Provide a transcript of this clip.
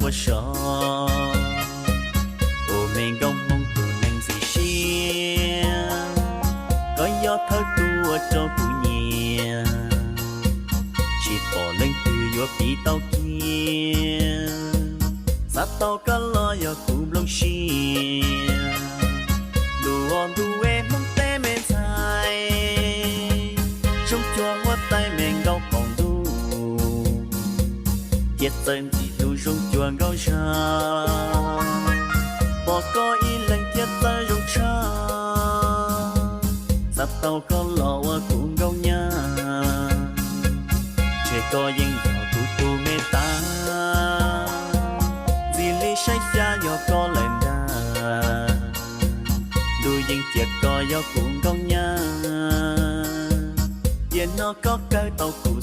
ua so. Tus me nkauj hmoob tus neeg ntxim siab, koj yog thawj tug ua rau kuv nyiam, tsis pom leej twg yuav piv tau kiag. Xav tau koj los yog kuv nplooj siab, ntuj ua ntuj es hmoob tej me ntxhais, zoo cuag huab tais me nkauj qaum ntuj, cia txawj ntxim hlub zoo cuag nkauj zag. Pom koj ib leeg cia txawj zoo tshaj, xav tau koj los ua kuv nkauj nyab, ntshe koj yeej yog kuv tus me tas, ntxim li saib xyab yog koj lawm ntag. Ntuj yeej cia koj yog kuv nkauj nyab, tiam no koj kawg tau kuv